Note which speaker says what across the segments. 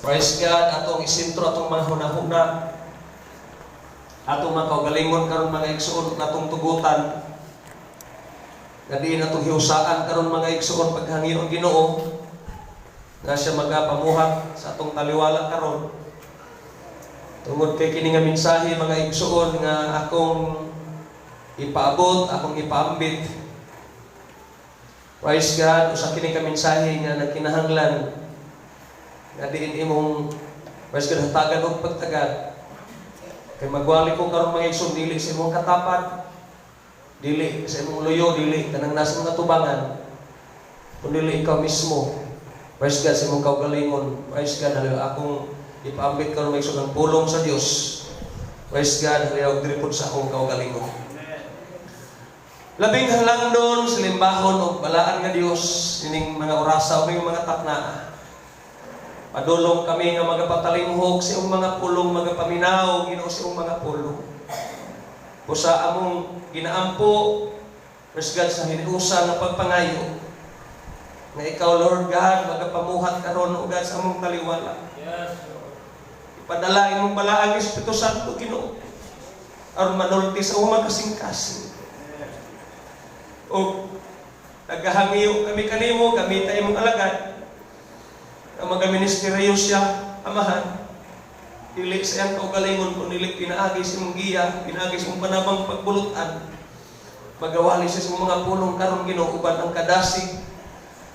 Speaker 1: Praise God, atong isentro atong mga hunahuna, atong mga kaugalingon karon, mga igsuon, atong tugutan nga diin atong hiusaan karon, mga igsuon, paghangyo ang Ginoo nga siya magapamuhat sa atong taliwala karon. Tungod kay kini nga mensahe, mga igsuon, nga akong ipaabot, akong ipaambit. Praise God, usa kini ka mensahe nga nagkinahanglan nga diin imong, praise God, hatagan og pagtagad. Kay magwali ko karon, mga igsoon, dili sa imong katapad, dili sa imong luyo, dili kanang nasa mga tubangan, kundi ikaw mismo. Praise God, sa imong kaugalingon. Praise God, hallelujah. Akong ipaambit karon, mga igsoon, ang pulong sa Dios. Praise God, hallelujah, diri pud sa akong kaugalingon. Labing halangdon, salimbahon og balaan nga Dios ining mga orasa o mga takna. Padulong kami nga magapatalinghog sa iyong mga pulong, magapaminaw, Ginoo, sa iyong mga pulong. Busa among ginaampo, praise God, sa hiniusa nga pagpangayo, nga ikaw, Lord God, magapamuhat karon, o God, sa among taliwala.
Speaker 2: Yes, Lord.
Speaker 1: Ipadala imong balaang Espiritu Santo, Ginoo, aron manulti sa among kasing-kasing. O nagahangiyo kami kanimo, gamita imong alagad nga magaministeryo siya, Amahan. Dili sa iyang kaugalingon, kun dili pinaagi sa imong giya, pinaagi sa imong panabang pagbulutan. Magawali siya sa imong mga pulong karon, Ginoo, uban ang kadasig,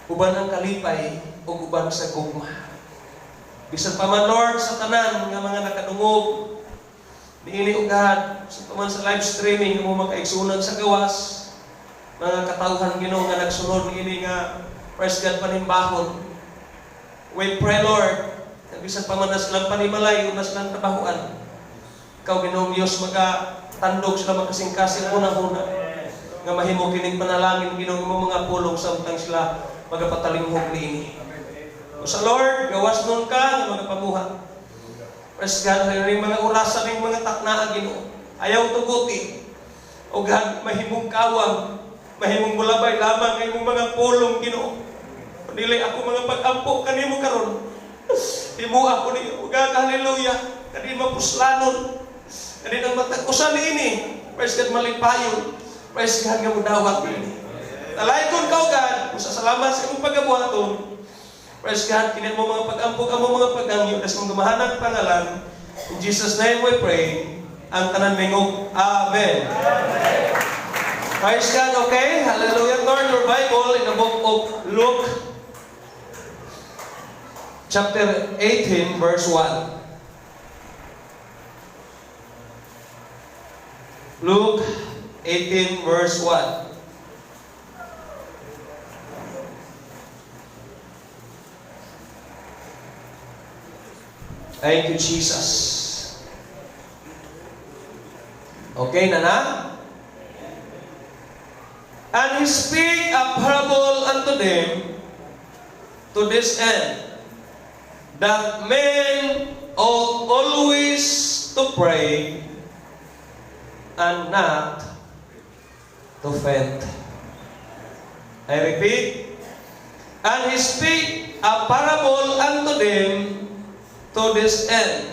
Speaker 1: uban ang kalipay, ug uban sa gugma. Bisan pa man, Lord, sa tanan nga mga nakadungog niini, o God, sa pa man sa live streaming mo, mga kaigsunan sa gawas, mga katawhan, Ginoo, nga nagsunod niini nga, praise God, panimbahon. We pray, Lord, na bisan pa man na silang panimalay o na silang trabahuan, ikaw, Ginoong Diyos, magatandog sila makasing-kasing una-una nga mahimo kining panalangin, Ginoo, imong mga pulong samtang sila magapatalinghog niini. O sa Lord, gawas nun ka nga magapamuhat. Praise God, ning mga orasan, ning mga taknaa, Ginoo. Ayaw tuguti. O God, mahimong kawang, mahimong mulabay lamang ang imong mga pulong, Ginoo. Dili ako mga pag-ampo kanimo karon. Himo ako ni, o God, hallelujah. Kadi mapuslanon. Kadi nang matag usa niini. Praise God, malipayon. Praise God, nga mudawat niini. Talaygon ka, O God, usa salamat sa imong pagabuhaton. Praise God, kini mo mga pag-ampo, amo mga pag-angyo, sa imong gamahanang pangalan. In Jesus' name we pray. Ang tanan mingog, Amen. Praise God, okay? Hallelujah. Turn your Bible in the book of Luke, chapter 18, verse 1. Luke 18, verse 1. Thank you, Jesus. Okay na na? And he spake a parable unto them to this end, that men ought always to pray and not to faint. I repeat, and he spake a parable unto them to this end,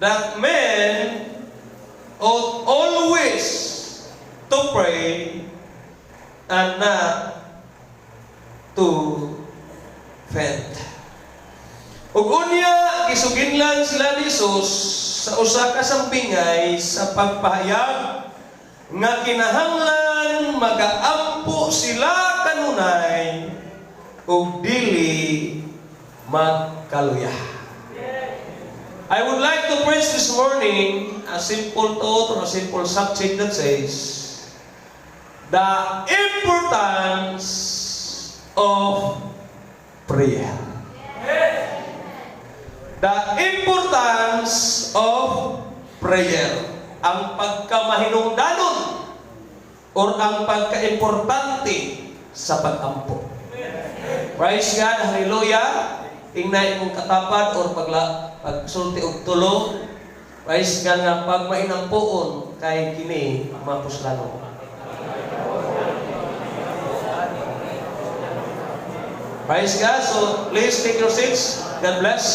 Speaker 1: that men ought always to pray and not to faint. Ug unya gisuginlan sila ni Jesus sa usa ka sambingay sa pagpahayag nga kinahanglan magaampo sila kanunay ug dili magkaluya. I would like to preach this morning a simple thought or a simple subject that says, "The importance of prayer." The importance of prayer. Ang pagkamahinungdanon or ang pagkaimportante sa pag-ampo. Praise God, hallelujah. Tingnan imong katapad or pagsulti og tulo. Praise God nga pag mainampuon kay kini mapuslanon. Praise God. So please take your seats. God bless.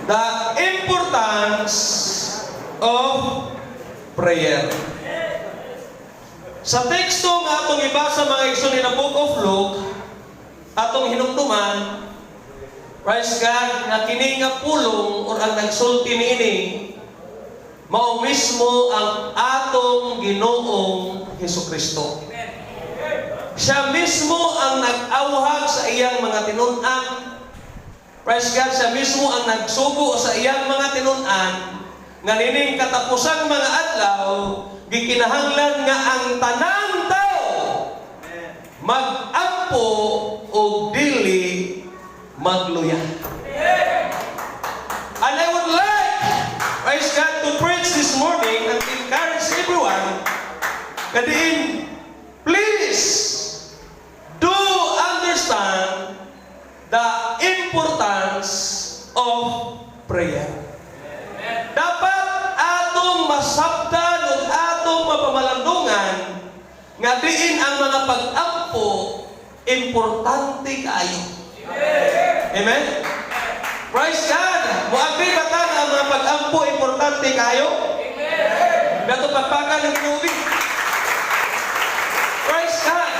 Speaker 1: The importance of prayer. Sa teksto nga atong ibasa, mga igsoon, in the Book of Luke, atong hinumduman, praise God, nga kini nga pulong or ang nagsulti niini mao mismo ang atong Ginoong Hesukristo. Siya mismo ang nag-awhag sa iyang mga tinun-an. Praise God, siya mismo ang nagsugo sa iyang mga tinun-an nga nining katapusang mga adlaw, gikinahanglan nga ang tanang tao mag-ampo o dili magluya. And I would like, praise God, to preach this morning and encourage everyone, kadiin, please, do understand the importance of prayer. Dapat atong masabtan ug atong mapamalandungan nga diin ang mga pag-ampo importante kaayo. Amen? Praise God! Mo-agree ba ta nga ang mga pag-ampo importante kaayo? Amen! Dato pagpakan ng Ginoo. Praise God!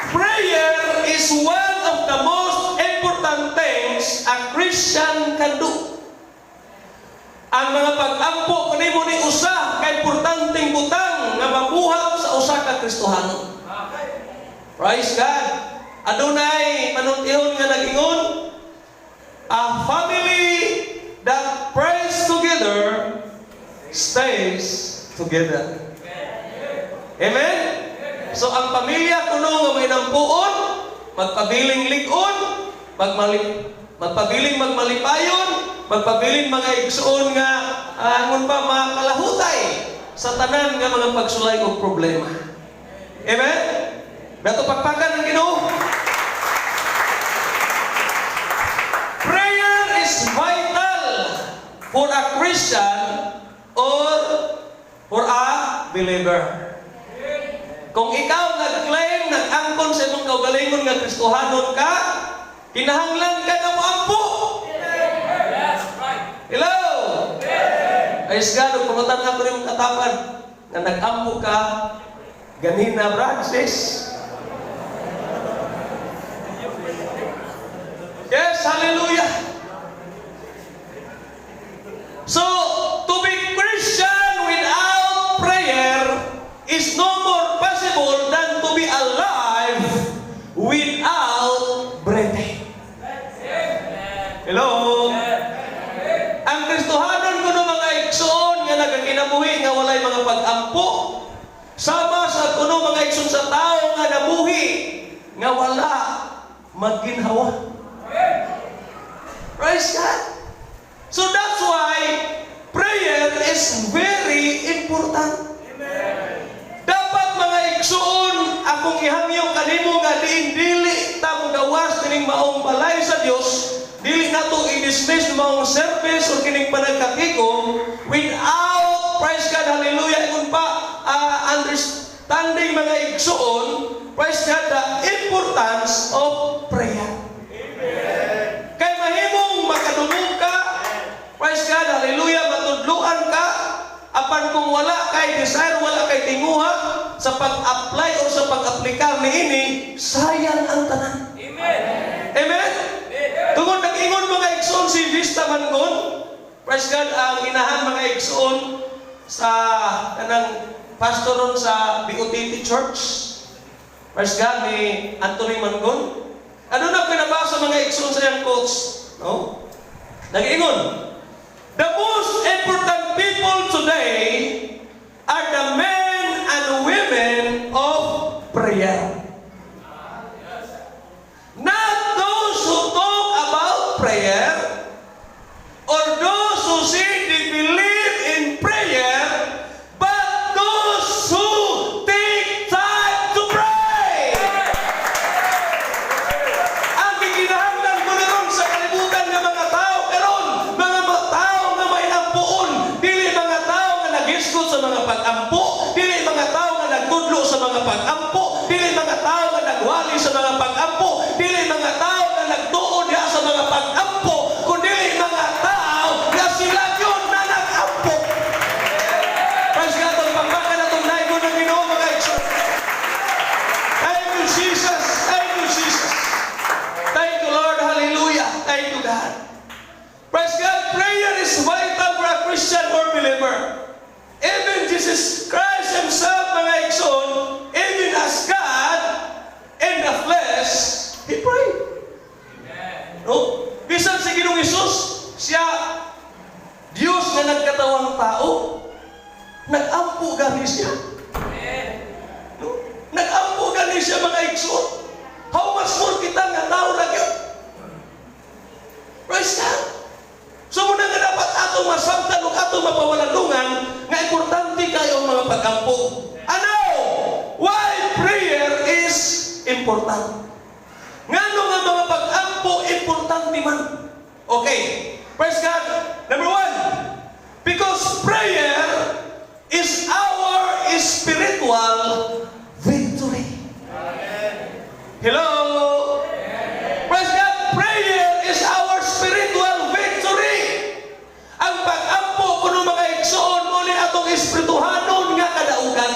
Speaker 1: Prayer is one of the most important things a Christian can do. Ang mga pag-ampo kanimo ni usa ka importanteng butang nga mabuhat sa usa ka Kristohano. Praise God. Adunay panultihon nga nag-ingon, "A family that prays together stays together." Amen? So ang pamilya kuno nga may nampuon, magpabiling lig-on, magpabiling magmalipayon, magpabiling mga igsuon nga angon pa makalahutay sa tanan nga mga pagsulay og problema. Amen? Dato pagpakan ng Ginoo. Prayer is vital for a Christian or for a believer. Kung ikaw nag-claim, nag-angkon sa imong kaugalingon nga Kristohanon ka, kinahanglan ka nga moampo. Hello? Praise God, ug pangutan ako nimong katapad nga nag-ampo ka ganina, Francis. Yes, hallelujah. So, to be Christian without prayer is no more possible than to be alive without breathing. Hello? Ang Kristohanon kuno, mga igsoon, nga nagakinabuhi nga walay mga pag-ampo, sama sa kuno, mga igsoon, sa tao nga nabuhi nga wala magginhawa. Praise God. So that's why prayer is very important. Dapat, mga igsoon, akong ihangyo kanimo nga diin dili ta gawas kining maong balay sa Dios, dili nato i-dismiss maong service or kining panagkatikom without, praise God, hallelujah, ingon pa, understanding, mga igsoon, praise God, the importance of prayer. Kay mahimong makadungog ka, praise God, hallelujah, matudluan ka, apan kung wala kay desire, wala kay tinguha sa pag-apply o sa pag-aplikar niini, sayang ang tanan.
Speaker 2: Amen.
Speaker 1: Amen? Tungod nag-ingon, mga igsoon, si Vista Mangon, praise God, ang inahan, mga igsoon, sa kanang pastor ron sa BOTT Church. Praise God, ni Anthony Mangon. Ano na pinabasa, mga igsoon, sa iyang quotes? No? Nag-ingon, "The most important people today are the men and women of prayer. Not those who talk about prayer or those who say they believe in prayer, but those who take time to pray." Ang gikinahanglan ko ron sa kalibutan nga mga tao karon, mga tao nga may ampuon, dili mga tao nga naghisgot sa mga pag-ampo, dili mga tao nga nagtudlo sa mga pag-ampo, dili mga tao gani siya, mga igsoon. How much more kita nga tao ra gyud? Praise God. So muna nga dapat atong masabtan ug atong mapawalandungan nga importante kayo ang mga pagampo. Ano? Why prayer is important? Ngano nga mga pag-ampo importante man? Okay. Praise God. Number one, because prayer is our spiritual victory. Hello? Praise God. Prayer is our spiritual victory. Ang pag-ampo kuno, mga igsoon, mo ni atong espirituhanon nga kadaugan.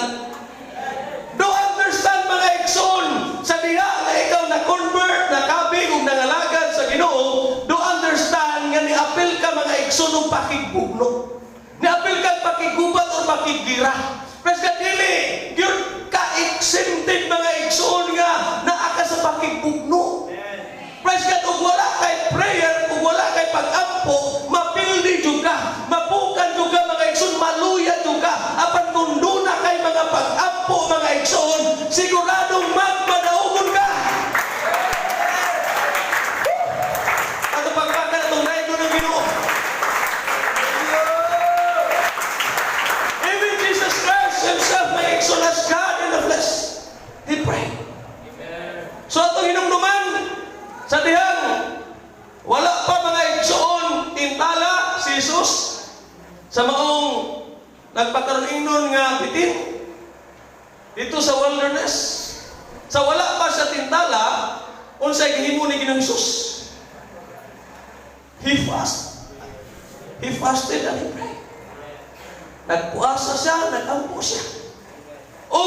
Speaker 1: Do understand, mga igsoon, sa diha nga ikaw na convert, nakabig ug nangalagad sa Ginoo, do understand nga niapil ka, mga igsoon, og pakigbugno. Niapil ka pakigubat o pakiggira. Praise God, dili gyud ka exempted, mga igsoon, nga naa ka sa pakigbugno. Praise God, ug wala kay prayer, ug wala kay pag-ampo, mapildi jud ka, mapukan jud ka, mga igsoon, maluya jud ka. Apan kung duna kay mga pag-ampo, mga igsoon, siguradong magpadaugon ka. Ato pagpakan atong naigdo ng Ginoo. Even Jesus Christ himself, mga igsoon, as God in the flesh, he prayed. So atong hinumduman, sa dihang wala pa, mga igsoon, tintala si Jesus sa maong nagpakaroon nga bitin dito sa wilderness. Sa wala pa siya tintala, unsay gihimo ni Ginoong Jesus? He fast. He fasted and he prayed. Nagpuasa siya, nagampo siya. O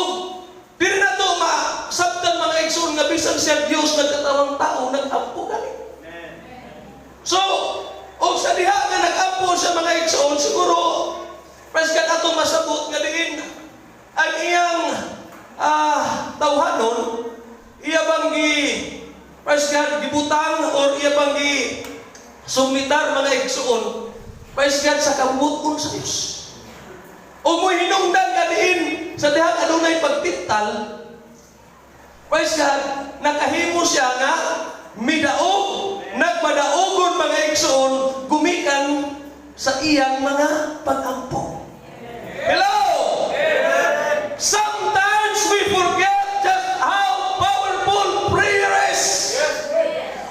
Speaker 1: dili na to masabtan, mga igsoon, nga bisan siya Dios nagkatawang tao, nagampo gani. So, o sa diha nga nagampo siya, mga igsoon, siguro, praise God, atong masabot nga diin ang iyang tawhanon, iya bang gi, praise God, gibutang or iya bang gi sumitar, mga igsoon, praise God, sa kabubut-on sa Dios. O mo hinungdan nga diin sa dihang adunay pagtintal, praise God, nakahimo siya nga midaog, nagmadaogon, mga igsoon, gumikan sa iyang mga pag-ampo. Hello! Sometimes we forget just how powerful prayer is.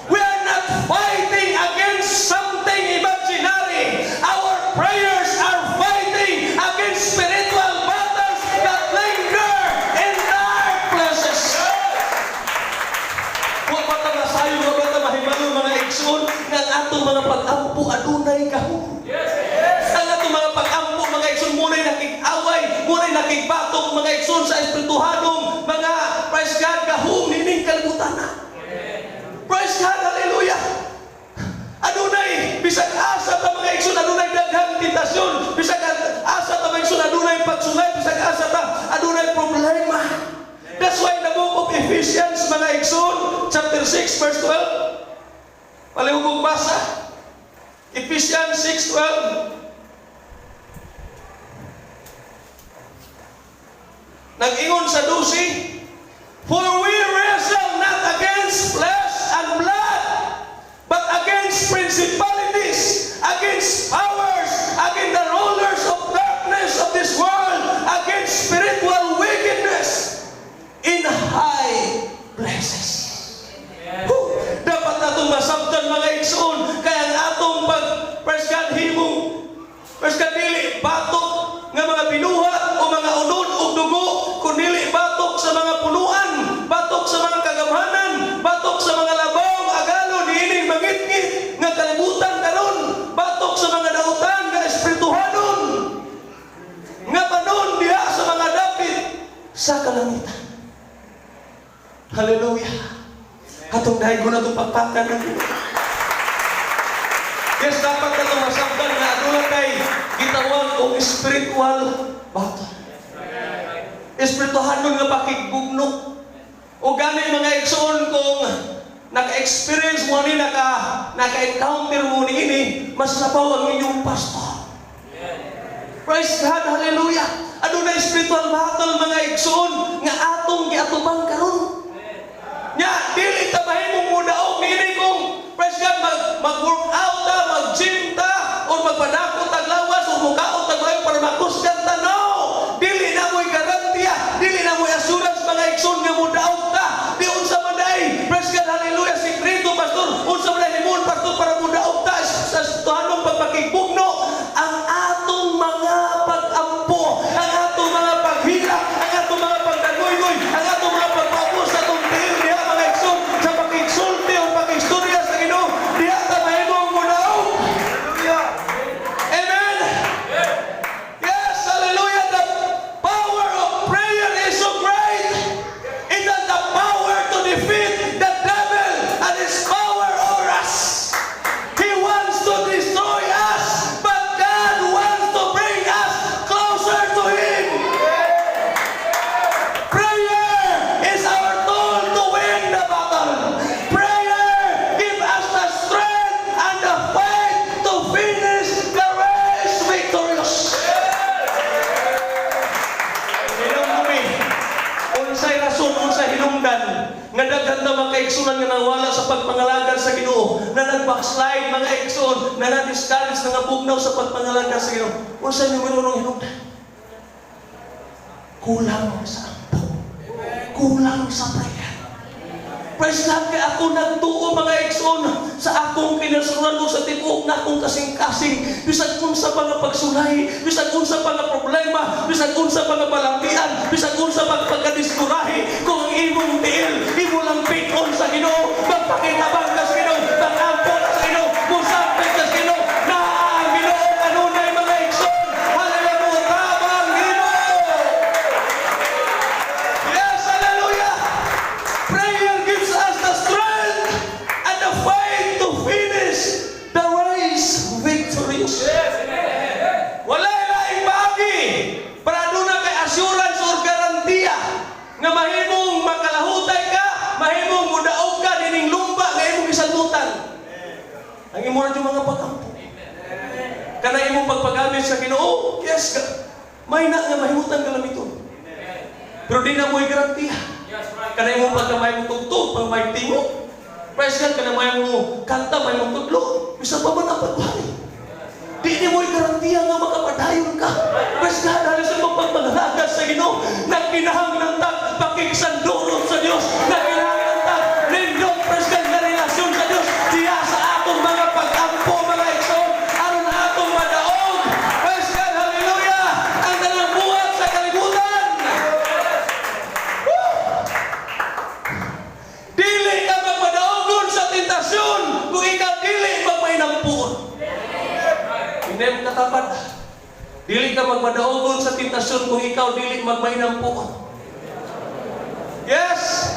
Speaker 1: We are not fighting against something imaginary. Our prayers are fighting against spiritual battles that linger in dark places. Wa ba ta masayo, wa ba ta mahibalo, mga igsoon, nga ang atong mga pag-ampo adunay gahom? Ang atong mga pag-ampo, mga igsoon, muna'y nakig-away, muna'y nakigbatok, mga igsoon, sa espirituhanong mga, praise God, gahom nining kalibutan na. Praise God, hallelujah! Adunay, bisag asa ta, mga igsoon, adunay daghang tentasyon, bisag asa ta, mga igsoon, adunay pagsulay, bisag asa ta, adunay problema. That's why in the book of Ephesians, mga igsoon, chapter 6, verse 12, palihugong basa, Ephesians 6:12. Nag-ingon sa 12, "For we wrestle not against flesh and blood, but against principalities, against powers, against the rulers of darkness of this world, against spiritual wickedness in high places." Whew! Dapat natong masabtan, mga igsoon, kaya ang atong pag, praise God, himong, praise God, dili batok nga mga binuhat o mga unod o dugo, kundili batok sa mga punuan, batok sa mga kagamhanan, batok sa mga labaw, agalo, niining mangitngit nga kalibutan karon, batok sa mga dautan nga espirituhanon, nga panon diha sa mga dapit sa kalangitan. Hallelujah. Atong dahil ko na itong pagpakan ng Ginoo. Yes, dapat na itong masabtan nga aduna kay gitawag og spiritual battle. Espirituhanon nga pakigbugno. O gani, mga igsoon, kung naka-experience mo ni, naka-encounter mo ni ini, mas labaw ang inyong pastor. Praise God, hallelujah. Aduna spiritual battle, mga igsoon, nga atong giatubang karon. unsa hinungdan nga daghan na mga kaigsunan nga nawala sa pagpangalagad sa Ginoo, na nag-backslide, mga igsoon, na na-discourage, na nabugnaw sa pagpangalagad sa Ginoo? Unsa numero uno hinungdan? Kulang sa ampo. Kulang sa prayer. Praise God, kay ako nagtuo, mga igsoon, sa akong kinasuran o sa tibuok na akong kasing-kasing, bisag unsa pa nga pagsulay, bisag unsa pa nga problema, bisag unsa pa nga balatian, bisag unsa pa nga pagkadiskurahe, kung ang imong tiil, imo lang pit-on sa Ginoo, magpakitabang ka sa Ginoo, mag-ampo ka sa Ginoo, musapit ka sa Ginoo, naa ang Ginoo kanunay, mga igsoon. Hallelujah, tabang Ginoo. Yes, hallelujah! Prayer gives us the strength and the faith to finish the race victorious. Wala laing paagi para aduna kay assurance or garantiya nga mahimong makalahutay ka, mahimong mudaog ka nining lumba nga imong gisalutan. Ang imo ra yung mga pag-ampo. Kana imong pagpagamit sa Ginoo, yes ka. May na nga mahimutan kalamiton. Pero di na mo'y garantiya. Kana imong pagkamay mo tugtog, pag may tingog. Praise God, kana may mo kanta, may mo tudlo. Bisan pa man ang pagwali. Di ni mo'y garantiya nga makapadayon ka. Praise God, dahil sa imong pagpangalaga sa Ginoo, nagkinahanglan ta pakigsandurot sa Dios, nagkinahanglan ta nindot, praise God, nga relasyon sa Dios, diya sa atong mga pag-ampo, mga igsoon, aron atong madaog. Praise God, hallelujah! Ang tanang buhat sa kalibutan. Woo! Dili ka magmadaogon sa tentasyon kung ikaw dili magmainampuon. Hindi mo katapad. Dili ka magmadaogon sa tentasyon kung ikaw dili magmainampuon. Yes!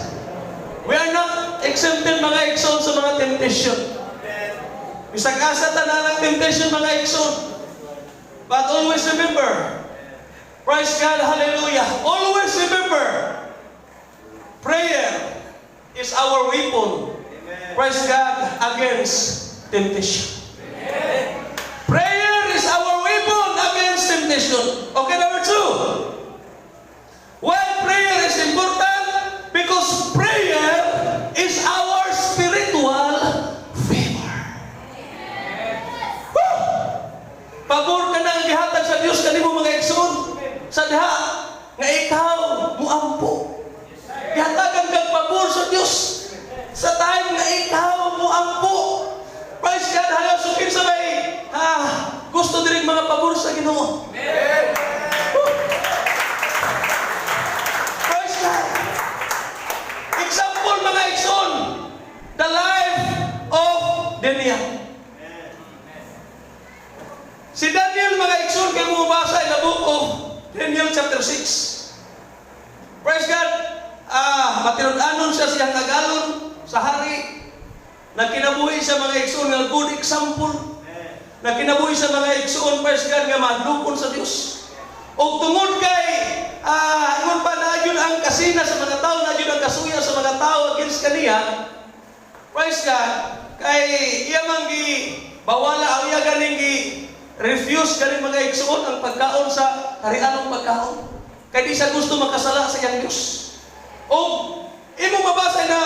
Speaker 1: We are not exempted, mga igsoon, sa mga temptation. Bisag asa tanan ang temptation, mga igsoon. But always remember, praise God, hallelujah. Always remember, prayer is our weapon. Praise God, against temptation. Prayer is our weapon against temptation. Okay, number two. Why prayer is important? Because prayer is our spiritual favor. Woo! Pabor ka na ang gihatag sa Dios kanimo, mga igsoon. Sa diha nga ikaw muampo. Gihatagan kag pabor sa Dios sa time nga ikaw muampo. Praise God, hallelujah. So kinsa may gusto diri mga pabor sa Ginoo? Woo! Praise God. Example, mga igsoon, the life of Daniel. Si Daniel, mga igsoon, kay mabasa in the book of Daniel chapter 6. Praise God. Matinud-anon siya siyang agalon sa hari. Nagkinabuhi siya, mga igsoon, nga good example. Nagkinabuhi siya, mga igsoon, praise God, nga mahadlokon sa Dios. O tungod kay ingon pa na yun ang kasina sa mga tao, na yun ang kasuya sa mga tao against kaniya. Praise God, kay iya man gi bawala ang iya ganing gi refuse ganing, mga igsoon, ang pagkaon sa harianong pagkaon. Kay di siya gusto makasala sa iyang Diyos. O imong mabasa na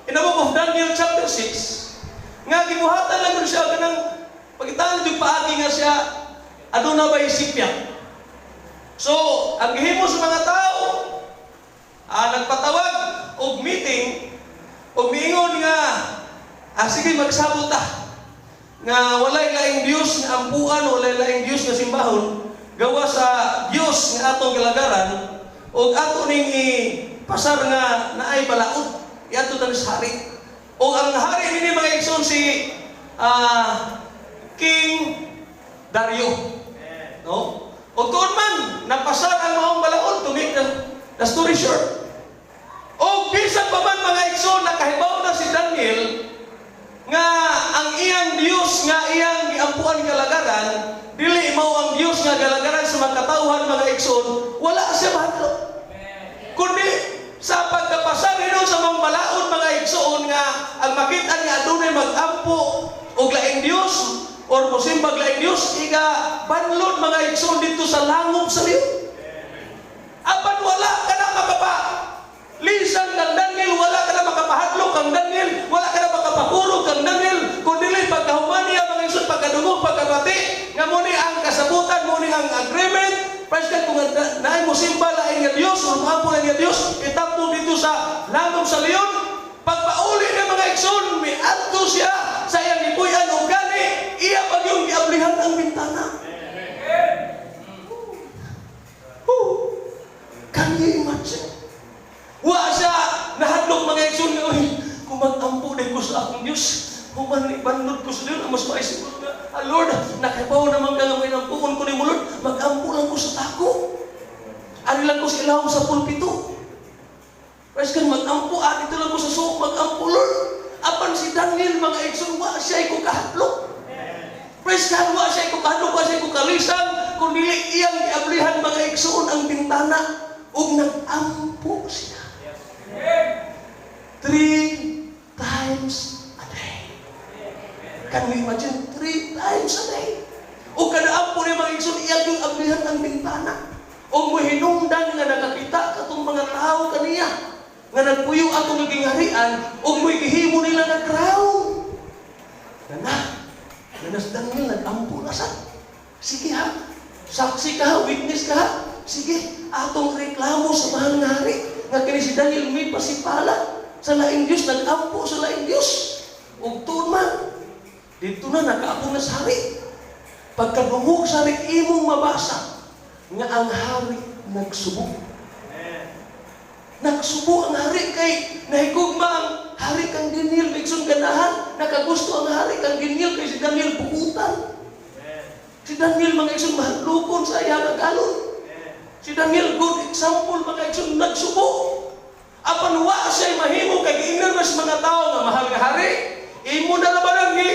Speaker 1: in the book of Daniel chapter 6 nga gibuhatan lang yun siya kanang pagkitaan yung paagi nga siya aduna ba isipya. So, ang gihimo sa mga tao, nagpatawag og meeting og miingon nga sige, magsabot ta nga walay laing Dios nga ampuan, walay laing Dios nga simbahon gawa sa Dios nga atong galagaran og ato ning ipasar nga naay balaod iadto ta sa hari. Og ang hari nini, mga igsoon, si King Dario, no? Og tuon man napasar ang maong balaod, to make the story short. Og bisan pa man, mga igsoon, nakahibaw na si Daniel nga ang iyang Dios nga iyang giampuan galagaran dili mao ang Dios nga galagaran sa mga katawhan, mga igsoon, wala siya mahadlok. Kundi sa pagkapasar hinuon sa mga balaod, mga igsoon, nga ang makita nga adunay mag-ampo og laing Dios or mosimbag laing Dios, iga banlod, mga igsoon, dito sa langop sa leon. Apan wala ka na makapa lisag. Musimba lain nga Dios, o muampo lain nga Dios, itambog dito sa langob sa leon. Pagpauli ng mga igsoon, miadto siya sa iyang gipuy-an og gani, iya pa yung giablihan ang bintana. Oh, can you imagine? Wa siya nahadlok, mga igsoon, nga, "Uy, kung mag-ampo din ko sa akong Diyos, human ibandod ko sa Dios, mas maay siguro nga, ah, Lord, nakabaw naman ka nga may nampuon ko ni mo, Lord, mag-ampo lang ko sa tako. Ari lang ko sa ilawom sa pulpito. Praise God, mag-ampo, ah, dito lang ko sa suok, mag-ampo, Lord." Apan si Daniel, mga igsoon, wa siya ko kahadlok. Praise God, wa siya ko kahadlok, wa siya ko kalisang, kung dili iyang giablihan, mga igsoon, ang bintana, ug nag-ampo siya. Three times a day. Can we imagine? Three times a day. O kada ampo ni mga igsoon, iyang yung ablihan ang bintana. O muhinungdan nga nakakita katong mga tao kaniya nga nagpuyo atong naging harian ug mo'y gihimo nila nga crown. Nana, nanas Daniel nag-ampo na sa. Sige ha, saksi ka ha, witness ka ha. Sige, atong reklamo sa mahal nga hari nga kini si Daniel may pasipala sa laing Dios, nag-ampo sa laing Dios. Ug tuon man, dito na nakaapong na sa hari. Pagkadungog sa hari, imong mabasa nga ang hari nagsubo. Nagsubo ang hari kay nahigugma ang hari kang Daniel, igsoon, ganahan, nakagusto ang hari kang Daniel kay si Daniel buutan. Si Daniel, mga igsoon, mahadlokon sa iyang agalon. Si Daniel, good example, mga igsoon, nagsubo. Apan wa siya mahimo kay giingnan mas mga tao nga, "Mahal nga hari, imo na ra ba nang gi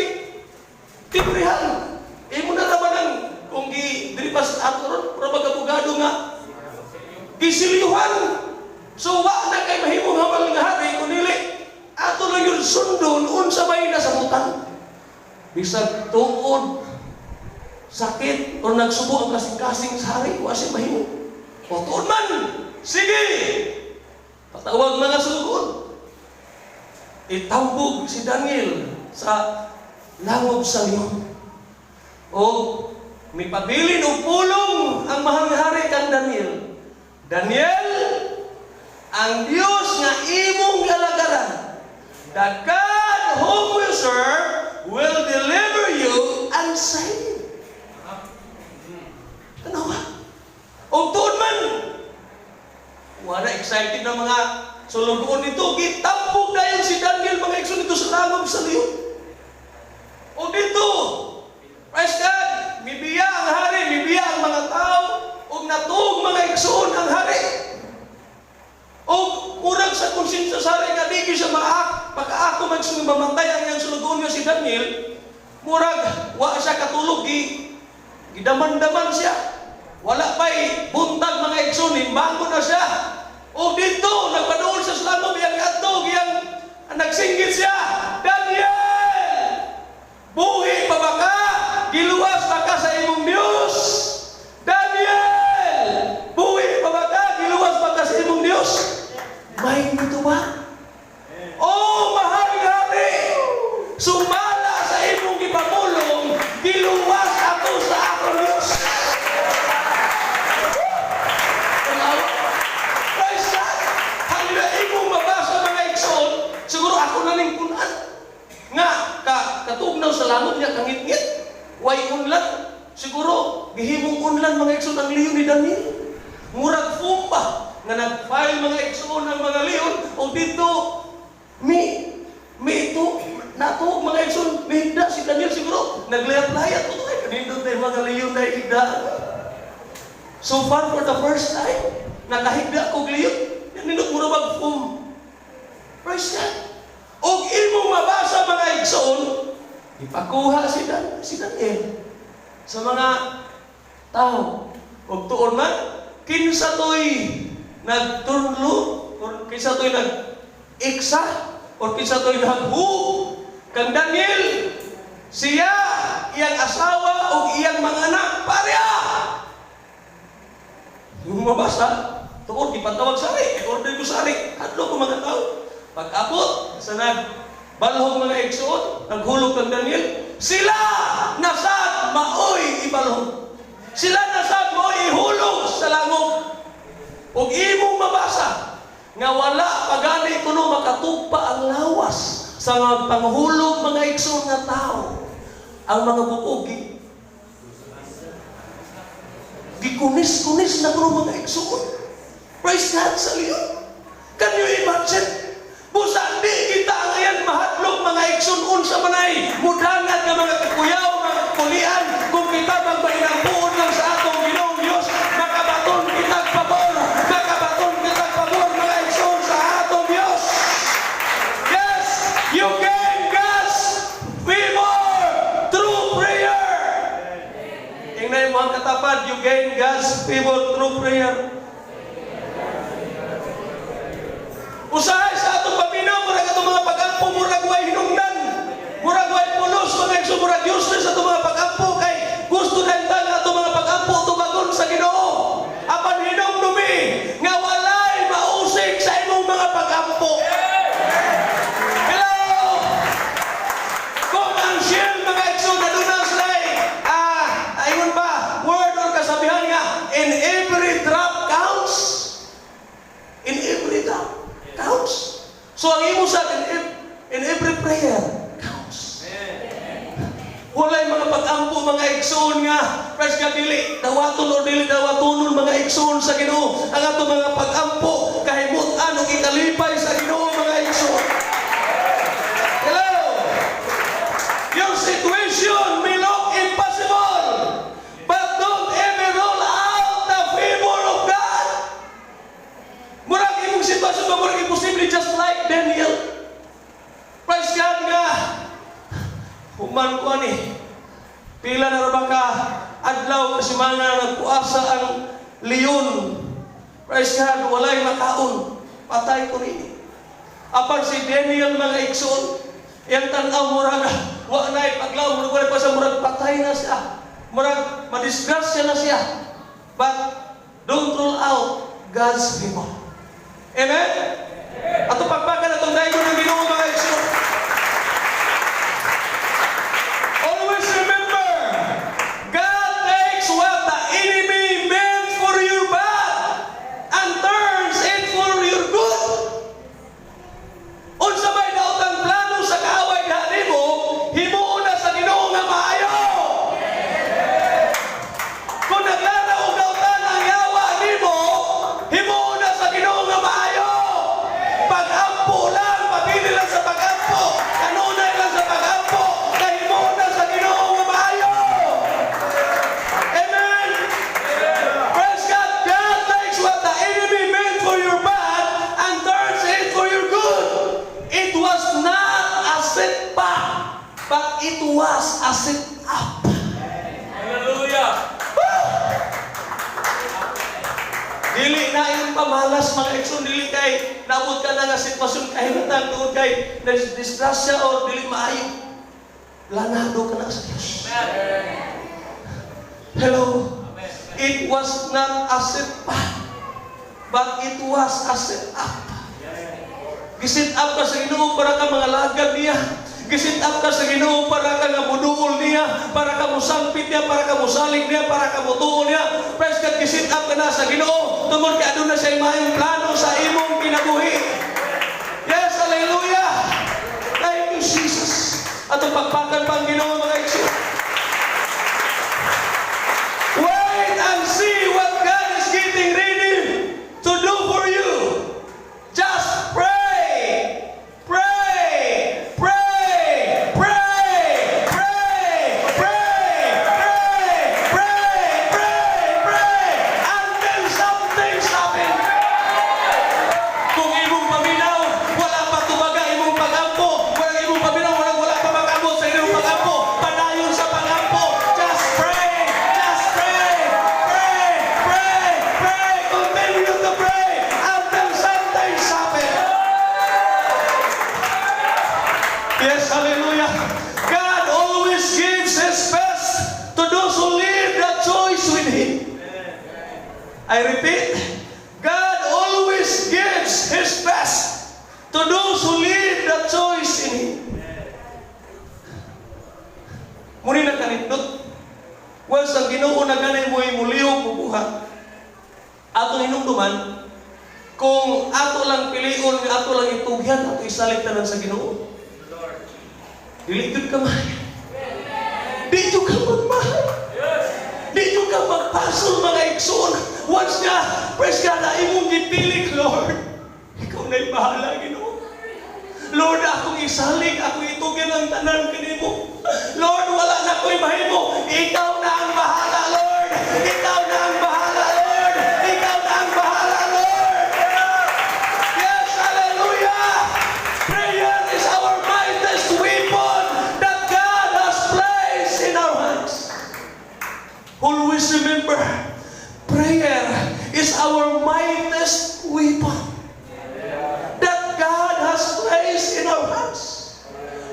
Speaker 1: timbrihan? Imo na ra ba nang kung gi diri pa sa ato ron, pero mag-abogado nga gisilyuhan." So wa na kay mahimong mahal nga hari kun dili ato lang yung sundon unsa may nasabutan. Bisag tuod sakit o nagsubo ang kasing-kasing sa hari, wa siya mahimo. O tuod man, sige! Patawag mga sugod. Itambog si Daniel sa langob sa leon. O mipabilin og pulong ang mahal nga hari kang Daniel. "Daniel, ang Dios nga imong galagaran, the God whom you serve will deliver you and save." Tanawa. Og tuod man, wala excited na mga sulugoon nito, gitambog dayon si Daniel, mga igsoon, dito sa langob sa leon. O dito, praise God, mibiya ang hari, mibiya ang mga tao, ug natuog, mga igsoon, ang hari. O murag sa konsensya sa hari nga di gyud siya maak, pagkaako mag mamatay ang iyang sulugoon nga si Daniel, murag wa siya katulog, gi gidaman-daman siya. Wala pa'y buntag, mga igsoon, nimbangon na siya. O dito, nagpaduol sa langob, iyang adto, iyang nagsinggit siya, "Daniel! Buhi pa ba ka? Giluwas ba ka sa imong Diyos? Daniel! Buhi pa ba ka? Giluwas ba ka sa imong Diyos?" May nito ba? "Oh, mahal nga hari! Sumala sa imong gipamulong, giluwas ako sa akong Diyos." Tanawa. Praise God! Halina imong mabasa, mga igsoon, siguro ako na ning punan. Nga, katugnaw sa langob niya, kangit-ngit, way unlan. Siguro, gihimong unlan, mga igsoon, ang leon ni Daniel. Murag foam ba, nga nag-file, mga igsoon, ang mga leon, o dito, mi ito, natuog, mga igsoon, mihigda si Daniel siguro, naglayat-layat, o ay, kanindot na yung mga leon na higda. So far, for the first time, nakahigda kog leon, nindot mo mag foam. Praise God. Og imong mabasa, mga igsoon, ipakuha si Daniel sa mga tao. Og tuon man, kinsa to'y nagturlo, or kinsa to'y nag-iksa, or kinsa to'y naghu kang Daniel, siya, iyang asawa, o iyang mga anak, pareha. Yung mabasa, tuod, ipatawag sa hari, order ko sa hari, hadlo ko mga tao. Pag-abot sa nagbalhog, mga igsoon, naghulog kang Daniel, sila nasad maoy ibalhog. Sila nasad maoy ihulog sa langob. Ug imong mabasa nga wala pa gani kuno makatugpa ang lawas sa mga panghulog, mga igsoon, nga tao. Ang mga bukog gikunis-kunis na kuno, mga igsoon. Praise God sa liyo. Can you imagine? Busa di kita angayan mahadlok, mga igsoon, unsa manay mudangat nga mga kakuyaw, mga kakulian, kung kita magpahinampuon lang sa atong Ginoong Dios, makabaton kitag pabor, makabaton kitag pabor, mga igsoon, sa atong Dios. Yes, you gain God's favor through prayer. Tingnan mo ang katapad, you gain God's favor through prayer. Usahay sa atong paminaw, murag atong mga pag-ampo, murag way hinungdan. Murag way pulos, mga igsoon, murag useless atong mga pag-ampo, kay gusto na nga atong mga pag-ampo tubagon sa Ginoo. Apan hinumdumi nga walay mausik sa imong mga pag-ampo. Hello! Kung ang shield, mga igsoon, aduna sila'y, ayun ba, word or kasabihan nga, "In every drop counts." In every drop counts. So ang imo sa in every prayer counts. Walay mga pag-ampo, mga igsoon, nga praise God, dili dawaton or dili dawatonon, mga igsoon sa Ginoo. Ang ato mga pag-ampo kahimutan ug ikalipay sa Ginoo, mga igsoon. Hello. Your situation may look impossible, but don't ever rule out the favor of God. Murag imong sitwasyon ba murag imposible, just like Daniel. Praise God nga. Human ko ani. Pila na ra ba ka adlaw ka semana nagpuasa ang leon? Praise God, walay makaon. Patay ko nini. Apan si Daniel, mga igsoon, iyang tan-aw murag wa nay paglaom, murag wala pa sa murag patay na siya. Murag madisgrasya na siya. But don't rule out God's favor. Amen? Ato pagpakan atong daygon ng Ginoo, mga igsoon. Always remember, God takes what the enemy meant for your bad and turns it for your good. Unsa may daotang plano sa kaaway diha nimo, himuon na sa Ginoo nga maayo. Kung naglana og dautan ang yawa nimo, himuon na sa Ginoo nga maayo. Pag-ampo lang, pabili lang sa pag-ampo, kanunay lang sa pag-ampo, kahimuon na sa Ginoo nga maayo. Amen. Praise God. God takes what the enemy meant for your bad and turns it for your good. It was not a setback, but it was a set-up.
Speaker 2: Hallelujah.
Speaker 1: Dili na yung pamalas, mga igsoon, dili kay naabot ka na nga sitwasyon kahimtang tungod kay disgrasya or dili maayo. Planado ka na sa Diyos. Hello. It was not a setback, but it was a set-up. Giset up ka sa Ginoo para ka mangalagad niya. Giset up ka sa Ginoo para ka nga muduol niya, para ka musampit niya, para ka musalig niya, para ka mutuo niya. Praise God, giset up ka na sa Ginoo tungod kay aduna siya maayong plano sa imong kinabuhi. Yes, hallelujah. Thank you, Jesus. Atong pagpakan pa ang Ginoo, mga igsoon. Wait and see what God is getting ready to do for you. Just pray. Pray. Pray. Pray. Pray. Pray. Pray. Pray. Pray. Pray. Until something's happen. Kung imong paminaw, wala pa tubaga imong pag-ampo, wala imong paminaw, wala pa mag-abot sa imong pag-ampo, padayon sa pag-ampo. Just pray, just pray, pray, pray, pray, continue to pray until something's happen. Yes, hallelujah. God always gives His best to those who leave the choice with Him. I repeat, God always gives His best to those who leave the choice in Him. Muni na kanindot. Once ang Ginoo na ganay mo mulihok mo buhat, atong hinumduman, Kung ato lang pilion nga ato lang itugyan, ato isalig tanan sa Ginoo. Dili jud ka mahal. Di jud ka magmahal. Di jud ka magpasol, mga igsoon. Once nga, praise God, na imong gipilik, "Lord, ikaw na'y bahala, Ginoo. Lord, akong isalig, akong itugyan ang tanan kanimo. Lord, wala na ko'y mahimo. Ikaw na ang bahala, Lord. Ikaw na ang bahala, Lord. Ikaw na ang bahala, Lord." Yes, hallelujah! Prayer is our mightiest weapon that God has placed in our hands. Always remember, prayer is our mightiest weapon that God has placed in our hands.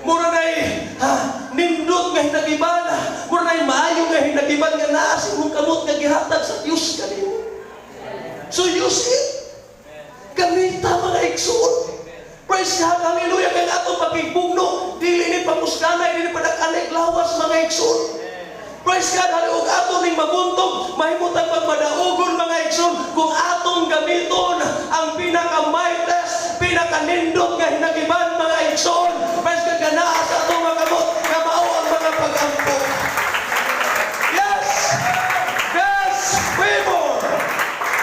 Speaker 1: Mura na'y ha, nindot nga hinagiban, mura na'y maayo nga hinagiban nga naa sa imong kamot nga gihatag sa Dios kanimo. So use it. Gamita, mga igsoon. Praise God, hallelujah. Kaya atong pakigbugno, dili ni pamuskanay, dili padakanay lawas, mga igsoon. Praise God, hallelujah. Ug ato ning mabuntog, mahimutang pagmadaugon, mga igsoon, kung atong gamiton ang pinaka-mightiest, pinaka-nindot nga hinagiban, mga igsoon. Praise God, nga naa sa atong mga kamot, nga mao ang mga pag-ampo. Yes! God's favor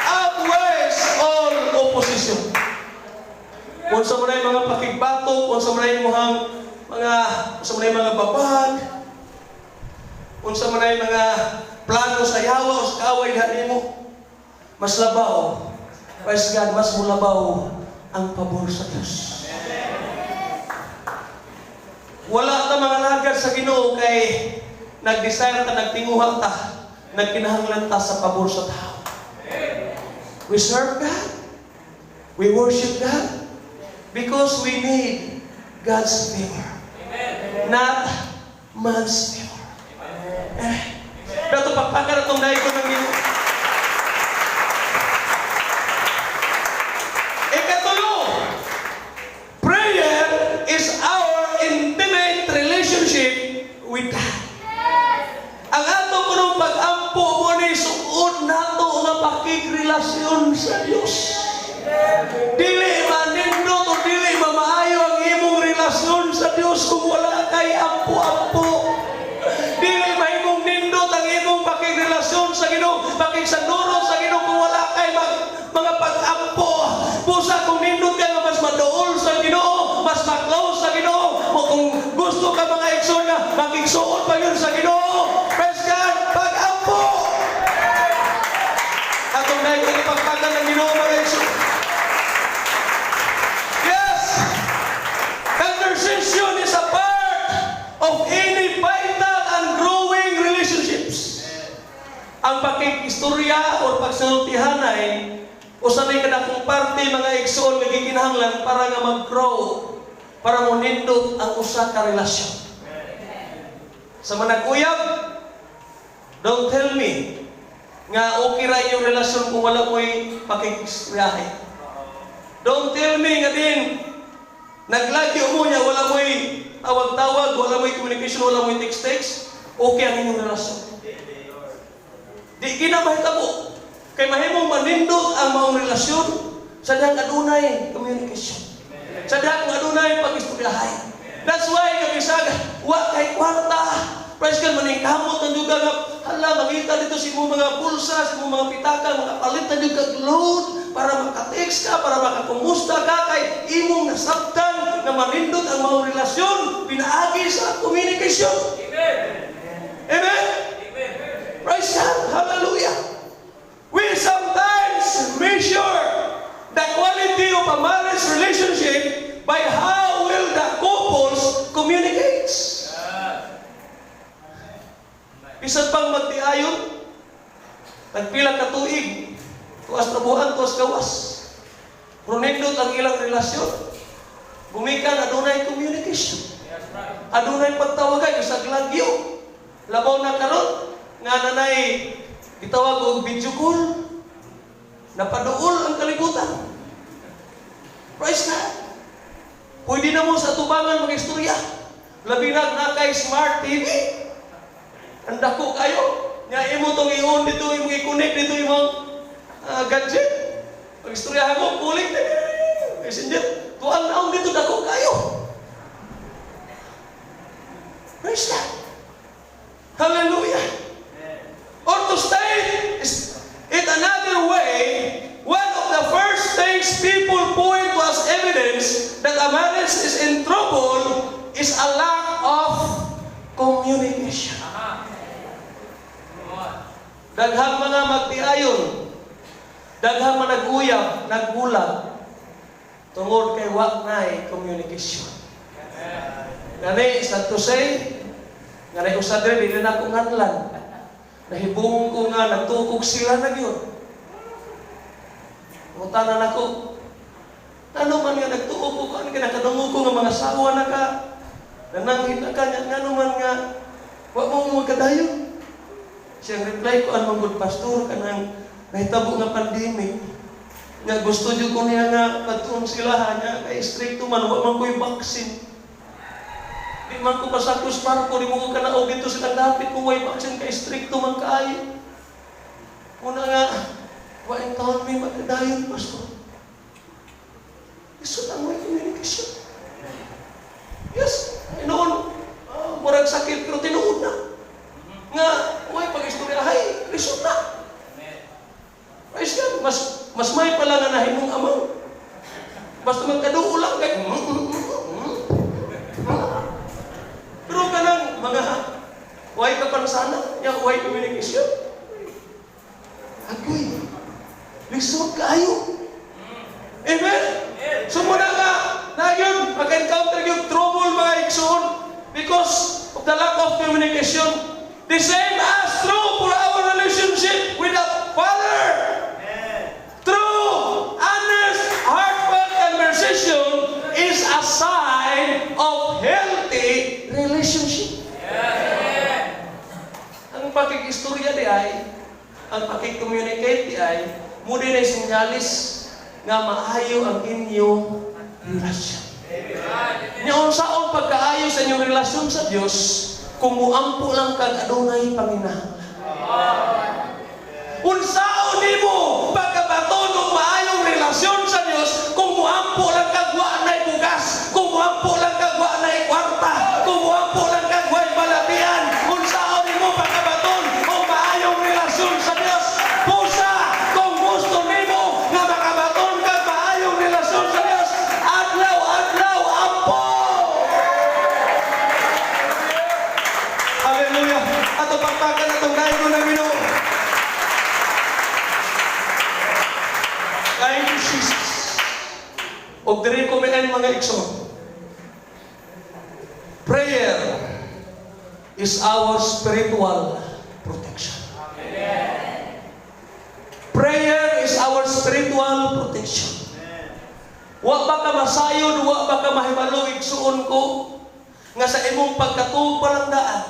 Speaker 1: outweighs all opposition. Kung unsa man ay mga pakigbato, kung unsa man ay mga unsa man ay mga babag, unsa man ay mga plano sa yawa o sa kaaway diha nimo, mas labaw, praise God, mas mulabaw ang pabor sa Diyos. Wala ta mga lagad sa Ginoo kay nag-desire ta, nagtinguha ta, nagkinahanglan ta sa pabor sa tao. We serve God. We worship God because we need God's favor. Not man's favor. Eh, pero pakpakan atong daygon ng Ginoo. Ikatulo, prayer is our intimate relationship with God. Ang ato kunong pag-ampo mo ni suod nato nga pakigrelasyon sa Dios. Dili manindot o dili mamaayo ang imong relasyon sa Dios kung wala kay ampo-ampo. Dili mahimong nindot ang imong pakigrelasyon sa Ginoo, pakigsanuro sa Ginoo kung wala kay mga pag-ampo. Busa kung nindot ka nga mas maduol sa Ginoo, mas ma-close sa Ginoo, o kung gusto ka, mga igsoon, nga makigsuon pa yun sa Ginoo, praise God, pag-ampo. Atong dahil ipagpakan ng Ginoo, mga igsoon. Yes! Conversation is a part of any vital and growing relationships. Ang pakikistorya or pagsultihanay usa may kadakong parte, mga igsoon, nga gikinahanglan para nga mag-grow, para monindot ang usa ka relasyon. Sa mga nag-uyab, don't tell me nga okay ra inyong relasyon kung wala mo'y pakikistoryahe. Don't tell me nga din naglagyo mo niya, wala mo'y tawag-tawag, wala mo'y communication, wala mo'y text-text, okay ang inyong relasyon. Di kina mahitabo. Kay mahimong manindot ang maong relasyon sa dihang adunay communication. Sa dihang adunay pag-istoryahay. That's why nga bisag wa kay kwarta, praise God, maningkamot na juga nga hala mangita dito sa imong mga bulsa, sa imong mga pitaka, mga palit na jud kag load para maka-text ka, para makakumusta ka kay imong nasabtan na manindot ang maong relasyon pinaagi sa communication.
Speaker 2: Amen.
Speaker 1: Amen?
Speaker 2: Amen.
Speaker 1: Praise God. Hallelujah. We sometimes measure the quality of a marriage relationship by how well the couples communicates. Bisan pang magtiayon, nagpila ka tuig, tuas na buwan, tuas gawas. Pero nindot ang ilang relasyon. Gumikan, adunay communication. Adunay pagtawagan, sa lagyo. Labaw na karon nga nanay gitawag og video call. Napaduol ang kalibutan. Praise God. Pwede na mo sa tubangan mag-istorya. Labi na na kay smart TV. Ang dako kayo. Nya imo tong i-on dito, imong i-connect dito imong gadget. Pag istoryahan mo, kuling na. Messenger, tuang naong dito, dako kayo. Praise God. Hallelujah. Or to state it another way, one of the first things people point to as evidence that a marriage is in trouble is a lack of communication. Daghang mga magtiayon, daghang mga nag-uyab, nagbulag, tungod kay wa nay communication. Gani, sad to say, gani usa diri, dili na ko nganlan. Nahibong ko nga nagtukog sila na gyud. Mutana nako. Ano man nga nagtuo ko kan kay nakadungog ko nga mga asawa na ka. Nananghid na ka nya, ngano man nga wa mo magkadayon. Siyang reply ko, "Ano good, pastor, kanang nahitabo nga pandemic. Nga gusto jud ko niya nga padtuon sila ha nya kay stricto man, wa man ko'y vaccine. Di man ko pasakos barko, di mo ko kanaog dito silang dapit kung way vaccine kay stricto man kaayo. Una nga, wa in taon mi magkadayon, pastor." Isod ang may communication. Yes, noon, murag sakit pero tinuod na. Nga, way pag-istorya, ay, lisod na. Praise God, mas may pala nga nahimong amang. Basta magkaduo lang kay Pero kanang mga way ka pansana, nya way communication. Agoy. Lisod kaayo. Amen? So muna nga, na yun, mag-encounter yung trouble, mga igsoon, because of the lack of communication. The same as true for our relationship with the Father. True, honest, heartfelt conversation is a sign of healthy relationship. Ang pakikistorya di ay, ang pakicommunicate di ay, mo din ay sinyalis nga maayo ang inyong relasyon. Nya unsaon pagkaayo sa inyong relasyon sa Dios kung muampo lang kag adunay panginahanglan? Unsaon nimo pagkabaton og maayong relasyon sa Dios kung muampo lang kag wa nay bugas, kung muampo lang kag wa nay kwarta, kung muampo lang kag way balatian? Unsaon nimo pagkabaton og maayong relasyon sa Dios? Pusa, kung gusto nimo nga makabaton kag maayong relasyon sa Dios, adlaw-adlaw ampo. Hallelujah. Ato pakpakan atong dayon ng Ginoo. Thank you, Jesus. Og diri ko may mga igsoon. Prayer is our spiritual protection. Prayer is our spiritual protection. Wa ba ka masayod, wa ba ka mahibalo, igsuon ko, nga sa imong pagkatuog pa lang daan,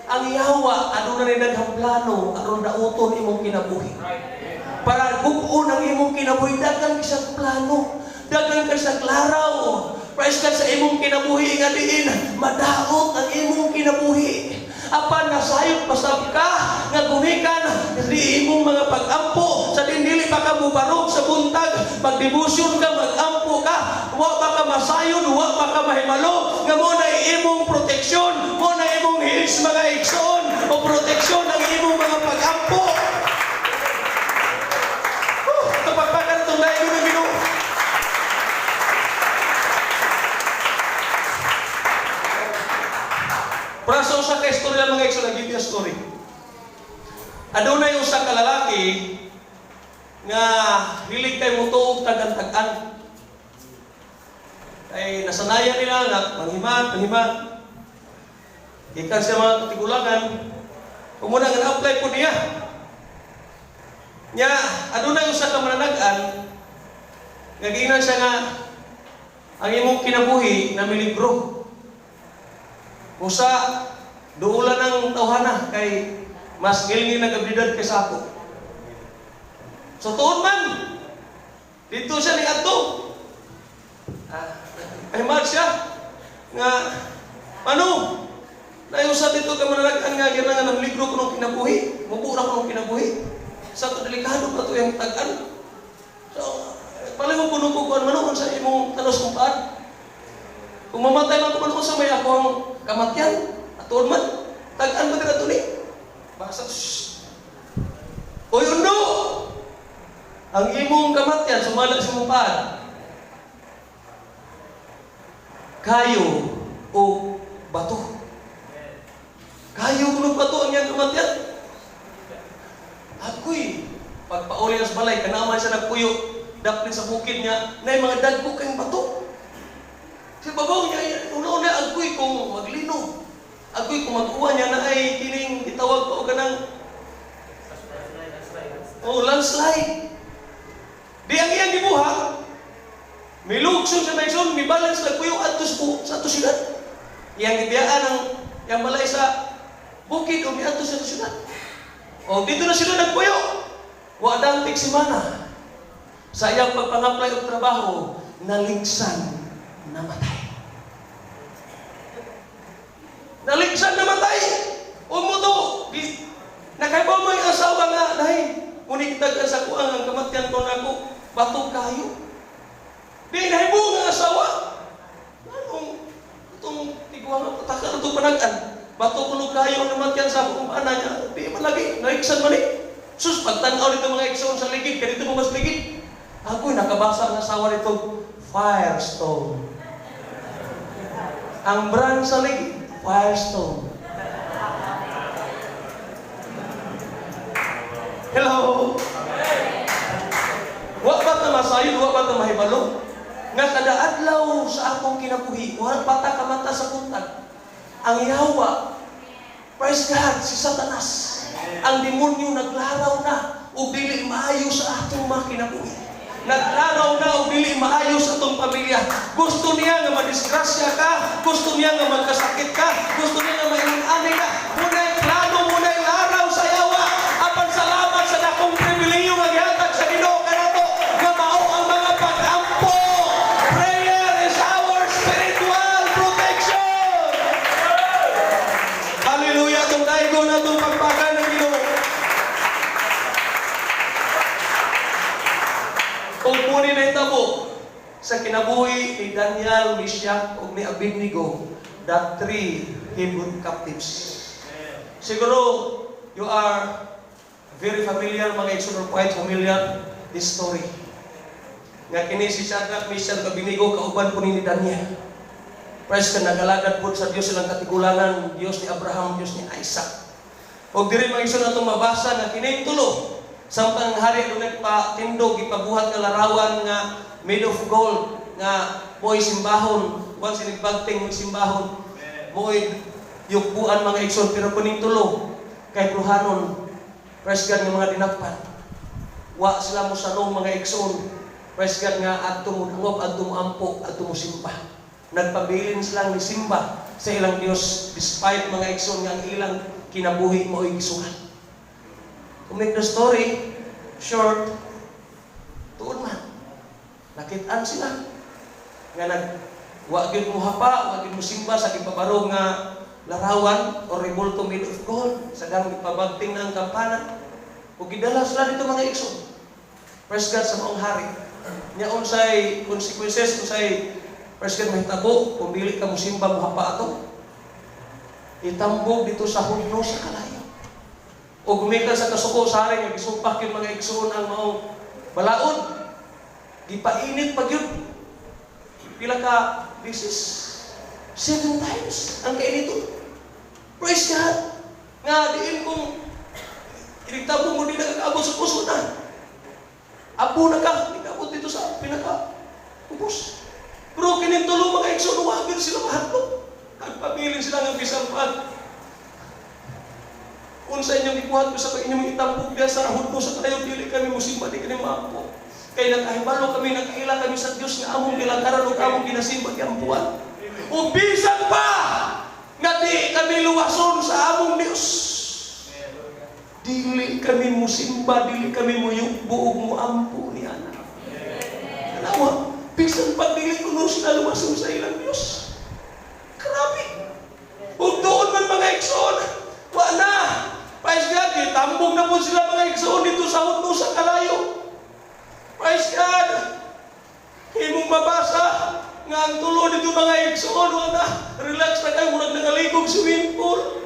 Speaker 1: ang yawa, aduna ni daghang plano aron dauton imong kinabuhi. Para gub-on ang imong kinabuhi, daghan isang plano, daghan ka sa klaraw. Praise God, sa imong kinabuhi nga diin, madaot ang imong kinabuhi. Apan nasayod pasab ka nga gumikan di imong mga pag-ampo sa dili pa ka mubarog sa buntag, magdebosyon ka, mag-ampo ka, wa ba ka masayod, wa ba ka mahimalo nga mo na imong proteksyon, mo na imong hills, mga igsoon, o proteksyon ang imong mga pag-ampo. Oh, kapagpakan itong dayon ng Ginoo. Para sa usa ka istorya, mga igsoon, I give you a story. Adunay usa ka lalaki nga hilig kay mutuog tagan-tag-an. Kay nasanayan nila nga manghiman, manghiman. Gikan siya mga katigulangan, kumuna nga apply ko niya. Nya, adunay usa ka mananag-an nga giingnan siya nga ang imong kinabuhi na miligro. Usa duulan ng tawhana kay mas ngilngig nagabilidad kaysa ako. So tuon man dito siya ni adto. Ay mahal siya nga ano Nayusa dito ka manalagan nga ginang nga libro ko ng kinabuhi, mubuo na ko ng kinabuhi. Sa to delikado pa to yung tag-an. So, palihog kuno ko kuan man sa imong talos kong paan. Kung mamatay man ko man sa may ako ang kamatyan, atuon man, tag-an mo dira ni. Basa, shh. Oy, undo! Ang imong kamatyan, sumala sa imong paan. Kayo o bato. Kayo kuno bato ang iyang kamatyan. Agoy, pagpauli sa balay, kanaman siya nagpuyo, dapit sa bukid niya, na mga dagko kayong bato. Si babaw niya, una-una, agoy kung maglino. Agoy kung mag-uwa niya na ay kining gitawag pa o kanang oh, landslide. Di ang iyang gibuhat, milugson sa maigsoon, mi balance lang kuyo adto sa ato syudad. Iyang gibiyaan ang iyang balay sa bukid o miadto sa syudad. O dito na sila nagpuyo. Wa dantik simana. Sa iyang pagpangaplay og trabaho, naligsan, namatay. Naligsan, namatay. Umuto. Di, nakaibaw mo yung asawa nga, dahil ngunit tagan sa kuang ang kamatyan ko nako, bato kayo. Di nahibo nga asawa. Anong itong tiguang nga pataka na itong panagan? Bato kuno kayo ang namatyan sa akong ana niya. Di man lagi, naigsan man eh. Sus, pagtanaw nito mga igsoon sa ligid, ganito mo mas ligid. Ako'y nakabasa ang asawa nito, Firestone. Ang brand sa ligid, Firestone. Hello? Wa ba ta masayod, wa ba ta mahibalo? Nga kada adlaw sa akong kinabuhi, wala pa ta kamata sa buntag. Ang yawa, praise God, si Satanas, ang demonyo naglaraw na ug dili maayo sa atong mga kinabuhi. Naglaraw na ug dili maayo sa atong pamilya. Gusto niya nga madisgrasya ka, gusto niya nga magkasakit ka, gusto niya nga maingon-ani ka. Muna'y plano, muna'y laraw sa yawa. Apan salamat sa dakong pribilehiyo nga gihatag sa Ginoo kanato nga mao ang mga pag-ampo. Prayer is our spiritual protection. Hallelujah, itong daigo na itong pagpagan ng Ginoo. Kung muni na itabo sa kinabuhi ni Daniel, Meshach ug ni Abednego, the three Hebrew captives. Siguro, you are very familiar, mga igsoon, or quite familiar this story. Nga kini si Shadrach, Meshach, ug Abednego, kauban po ni Daniel. Praise ka, nagalagad po sa Dios silang katigulangan, Dios ni Abraham, Dios ni Isaac. Og diri mga igsoon atong mabasa nga kini tulo, samtang ang hari dunay patindog ipabuhat nga larawan nga made of gold nga mo'y simbahon, once sinigbagting mo'y simbahon, mo'y yukbuan mga igsoon, pero kuning tulo kay bruhanon, praise God, nga mga dinakpan. Wa sila mo sanong mga igsoon, praise God, nga adto mo dangop, adto mo ampo, adto mo simba. Nagpabilin silang ni simba sa ilang Dios despite mga igsoon nga ang ilang kinabuhi mo'y gisugal. To make the story short, tuon man, nakitaan sila nga nag wa gyud mo hapa, wa gyud mo simba sa gipabarog nga larawan or rebulto made of gold sa gang gipabagting na ang kampana. Ug gidala sila dito mga igsoon. Praise God sa maong hari. Nya unsay consequences, unsay, praise God, mahitabo kung dili ka mo simba mo hapa ato? Itambog dito sa hudno sa kalayo. O gumikan sa kasuko sa hari nga gisupak yung mga igsoon ang maong balaod. Gipainit pa gyud. Pila ka beses? 7 times ang kainiton. Praise God. Nga diin kung inigtabo mo di nakakaabot sa puso na. Abo na ka, di kaabot dito sa pinaka ubos. Pero kining tulo mga igsoon, wa gyud sila mahadlok. Nagpabilin sila ng bisan pa. Unsa inyong ikuhat ko sa pag inyong itambog diya sa hudno sa kalayo, dili kami musimba, di kami maampo. Kay nakahibalo kami, nakaila kami sa Dios nga among gilangkaran ug among ginasimba giampuan. Ug bisan pa nga di kami luwason sa among Dios, dili kami musimba, dili kami muyukbo ug muampo ni ana. Tanawa, bisan pa dili kuno sila luwason sa ilang Dios. Grabe. Ug doon man mga igsoon, wa na. Praise God, itambog na po sila mga igsoon dito sa hudno sa kalayo. Praise God. aircon dito, mga igsoon, wala. Relax na kayo, murag nangaligog swimming pool.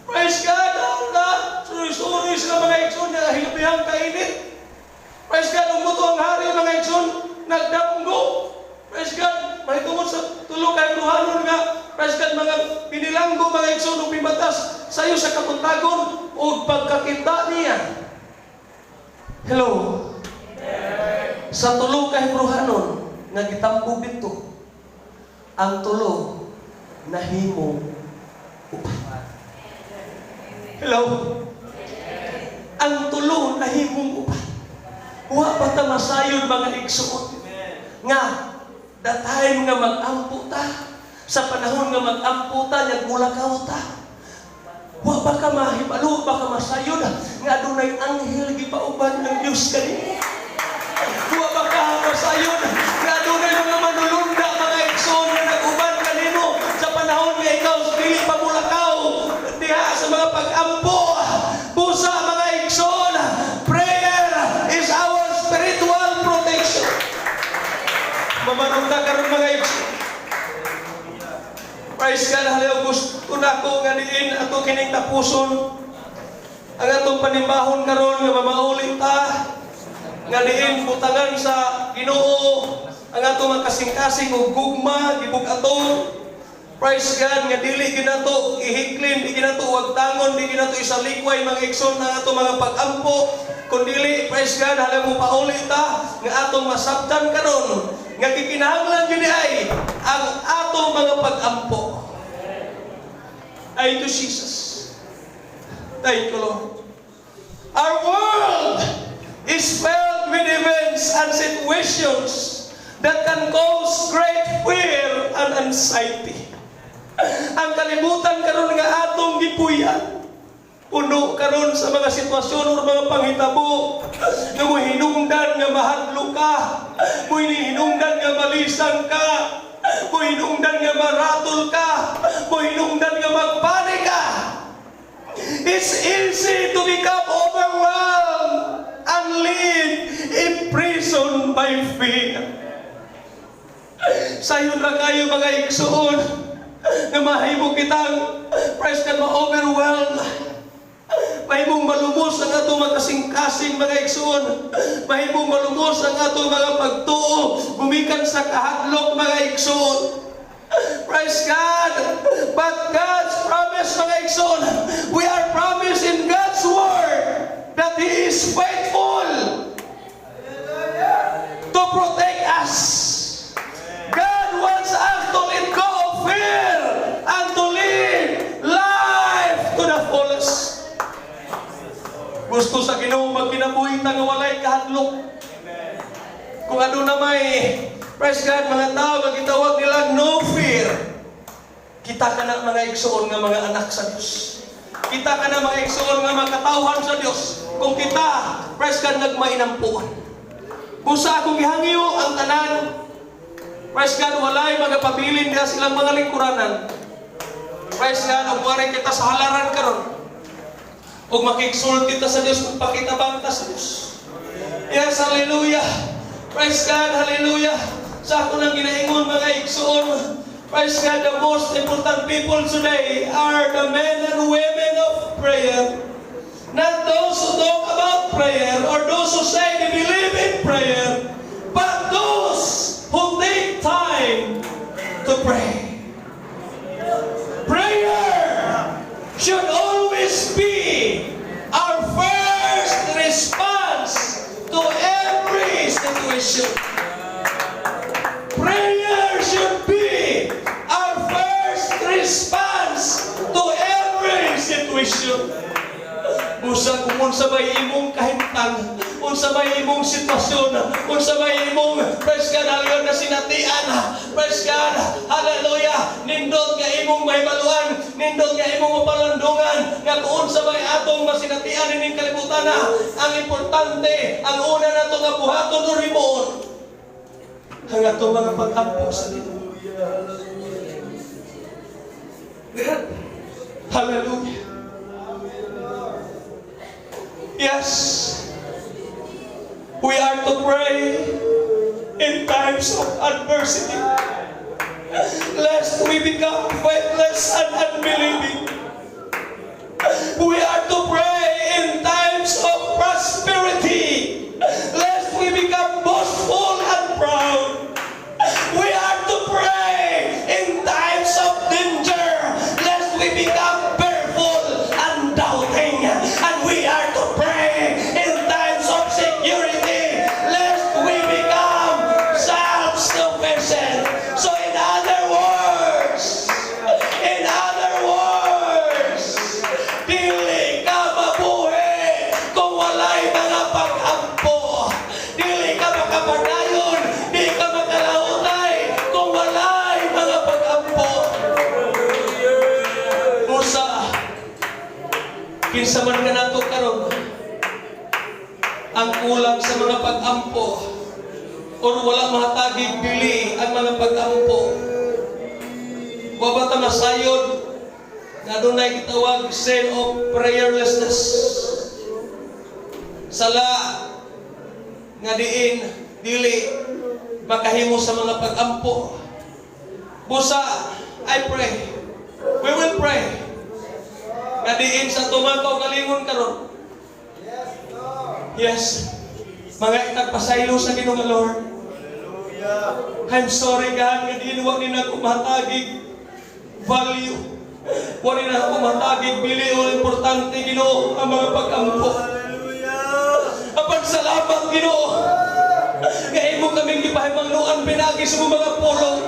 Speaker 1: Praise God, na. Sorry, sorry sila, mga igsoon, na hilabihang kainit. Praise God, umuto ang hari, mga igsoon, nagdamgo. Praise God, mahitungod sa tulo ka Hebrehanon nga, praise God, mga pinilanggo, mga igsoon, ug pimatas sayo sa kabuntagon, ug pagkakita niya. Hello. Sa tulo ka Hebrehanon nga gitambog dito, ang tulo nahimo upat. Hello. Ang tulo nahimong upat. Wa pa ta masayod, mga igsuon, nga the time nga mag-ampo ta, sa panahon nga mag-ampo ta, nagmulakaw ta. Wa pa ka mahibalo, ba ka masayod nga adunay anghel gipauban ng Dios kanimo? Wa ba ka masayod nga adunay mga manulunda, mga igsoon, nga nag-uban kanimo sa panahon nga ikaw dili pa mulakaw diha sa mga pag-ampo? Busa, mga igsoon, prayer is our spiritual protection. Mamanong ta karon, mga igsoon. Praise God, hallelujah. Gusto na ko nga diin ato kining tapuson ang atong panimbahon karon nga mamauli ta nga diin butangan sa Ginoo ang atong mga kasing-kasing ug gugma gibug-aton. Praise God, nga dili ginato ihiklin, di ginato wagtangon, di ginato isalikway, mga igsoon, ang atong mga pag-ampo, kundili, praise God, hallelujah, mo pauli ta nga atong masabtan karon nga gikinahanglan gyud ay ang atong mga pag-ampo ay to Jesus. Thank you, Lord. Our world is filled with events and situations that can cause great fear and anxiety. Ang kalibutan karon nga atong gipuy-an, puno karon sa mga sitwasyon o mga panghitabo nga mohinungdan nga mahadlok ka, mohinungdan nga malisang ka, mohinungdan nga maratol ka, mohinungdan nga magpanik ka. It's easy to become overwhelmed and live imprisoned by fear. Sayon ra kayo, mga igsoon, nga mahimo kitang, praise God, ma-overwhelm. Mahimong malumos ang atong mga kasing-kasing, mga igsoon. Mahimong malumos ang atong mga pagtuo gumikan sa kahadlok, mga igsoon. Praise God! But God's promise, mga igsoon, we are promised in God's Word that He is faithful to protect us. God wants us to let go of fear and to live life to the fullest. Gusto sa Ginoo magkinabuhi ta nga walay kahadlok. Kung ano na may, praise God, mga tao nga gitawag nila no fear. Kita ka na, mga igsoon, nga mga anak sa Dios. Kita ka na, mga igsoon, nga mga katawhan sa Dios. Kung kita, praise God, nagmainampuan. Busa akong gihangyo ang tanan, praise God, walay magapabilin diha silang mga lingkuranan. Praise God, ug wari kita sa halaran karon. Ug makigsulti ta sa Dios, magpakitabang ta sa Dios. Yes, hallelujah. Praise God, hallelujah. Sa ako nang ginaingon, mga igsoon, praise God, the most important people today are the men and women of prayer. Not those who talk about prayer or those who say they believe in prayer, but those who take time to pray. Prayer should always be our first response to every situation. Prayer should be our first response to every situation. Busa kung unsa may imong kahimtang, unsa may imong sitwasyon, unsa may imong, praise God, hallelujah, na sinatian, praise God, hallelujah, nindot nga imong mahibaluan, nindot nga imong mapalandungan, nga kung unsa may atong masinatian ining kalibutan na, ang importante, ang una nato nga buhaton or himuon, ang atong mga pag-ampo sa Ginoo. Hallelujah. Yes, we are to pray in times of adversity. unbelieving. We are to pray in times of prosperity, lest we become boastful and proud. We are to pray in times of danger, lest we become fearful and doubting. And we are to pray in times of security, lest we become self-sufficient. So in other words, dili ka mabuhi kung walay mga pag-ampo. Dili ka makapadayon, di ka makalahutay kung walay mga pag-ampo. Busa, kinsa man kanato karon ang kulang sa mga pag-ampo or wala mahatagig bili ang mga pag-ampo? Wa ba ta masayod na dunay gitawag sin of prayerlessness? Sala nga diin dili makahimo sa mga pag-ampo. Busa, I pray. We will pray nga diin sa atong mga kaugalingon karon. Yes. Mga itagpasaylo sa Ginoo, Lord. I'm sorry, God, nga diin wa ni nako mahatagig value. Wa ni nako mahatagig bili o importante, Ginoo, ang mga pag-ampo. Apan salamat, Ginoo, nga imo kaming gipahimangnoan pinaagi sa mga pulong.